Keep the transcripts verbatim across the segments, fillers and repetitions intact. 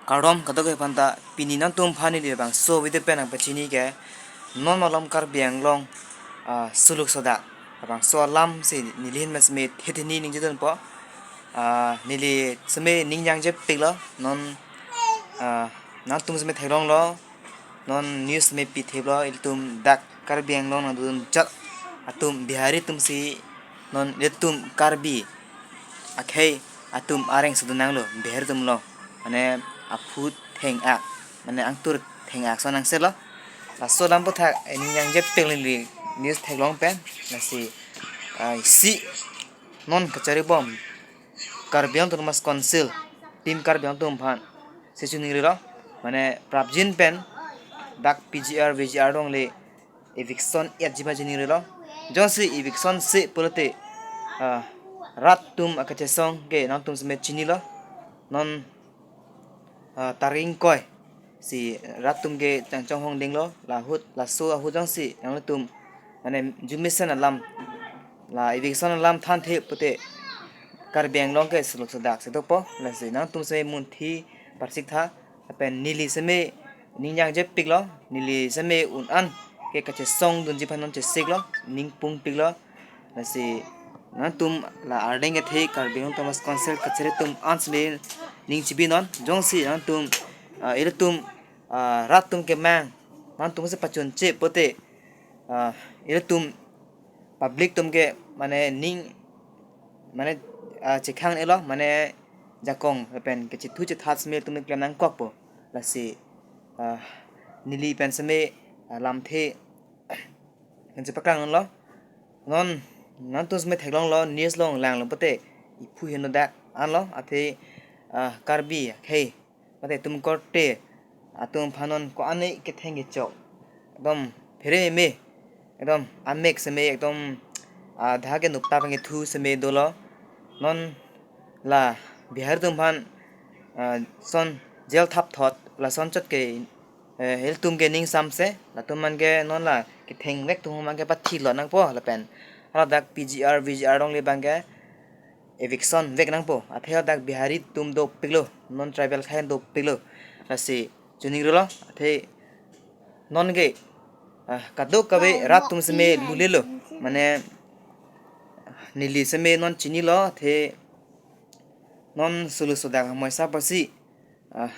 Kardom kadokave aphanta, pini nangtum aphan neli labangso video pen nangpachini ke non malom Karbi Anglong, ah, suluk sodak labangso alam si neli ahin seme thethini ningjedunpo. Ah, neli seme ning jangjepiklo non, ah, nangtum seme theklonglo non news seme pithiplo, ilitum dak Karbi Anglong nangdun jat atum Bihari atum si non ilitum Karbi akhei atum areng sudun nanglo, Bihari atum lo. Mane aphu theng-ak, mane angtur theng-ak ason nangsetlo. Laso alam aphuthak, eh, ning jangjepik neli news theklong pen. Lasi, ah, isi non kacharibom Karbi Anglong Autonomous Council, Team Karbi Anglong atum aphan si chiningrilo. Mane prapjin pen dak P G R, V G R along le eviction etji aphan chiningrilo. Jongsi eviction si pulote, ah, rat atum akachesong ke nangtum seme chinilo. Non, ah, tarik ingkoi si rat atum ke changchong hongdinglo, lahut laso ahut jongsi nanglitum mane jumisen alam, la eviction alam thanthe pute Karbi Anglong ke suluk sodak si dokpo. Lasi nangtum seme munthi parsiktha, lapen neli seme ning jangjepiklo, neli seme un-an ke kachesong dunji aphan non chesiklo, ning pungpiklo. Lasi nangtum la ardeng kethe Karbi Anglong Autonomous Council kachari atum an seme ning chibinon, jongsi nangtum, ah, ilitum, ah, rat atum kemang nangtum si pachunche pute, ah, ilitum public atum ke mane ning, mane, ah, chekhang-elo, mane jakong lapen kachethu chethat seme ilitum klem nangkokpo. Lasi, ah, neli pen seme, ah, lamthe nangchepaklang lo. Non nangtum seme theklonglo, news along langlo pute iphu heno dak anlo, athe, ah, Karbi akhei mate tum korte atum aphan non ko-an ketheng kechok, ekdom phere meme, ekdom amek seme, ekdom adha ke nukta pangkethu seme dolo. Non la Bihari atum aphan, ah, son jail thapthot lason chot ke, eh, ilitum ke ning samse, latum aphan ke non la kethengvek atum aphan ke pathilot nangpo lapen hala dak P G R, V G R along le abang ke eviction vek nangpo. Athe dak Bihari atum dopiklo, non tribal akhei dopiklo. Lasi chiningrilo, athe non ke, ah, kadokave rat atum seme lulelo. Mane neli seme non chinilo, athe non suluk sodak amoisa apotsi, ah,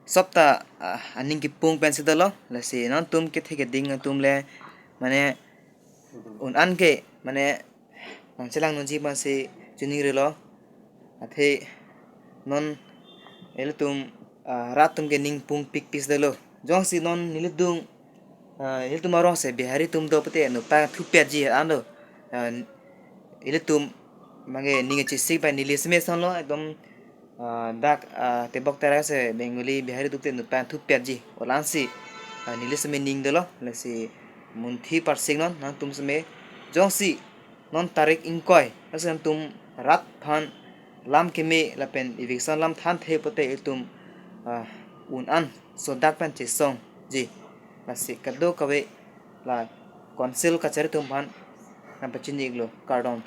sopta, ah, aning kipung pensi dolo. Lasi nangtum kethe keding atum le mane un-an ke mane nangchelang nangji aphansi chiningrilo. Athe non ilitum, ah, rat atum ke ning pungpik pis dolo. Jongsi non nelitum, ah, ilitum arong si Bihari atum do pute nupang thupetji anlo. Ah, ilitum mane ning chesik bai neli seme sonlo, ekdom, ah, dak, ah, tebok terak si Bengali Bihari atum te nupang thupetji, olansi, ah, neli seme ning dolo. Lasi munthi parsik non nangtum seme, jongsi non tarik ingkoi lasi nangtum rat aphan lam keme lapen eviction lam thanthe pute ilitum, ah, un-an sodak pen chesongji. Lasi kadokave la council kachari atum aphan nangpachini-iklo. Kardom.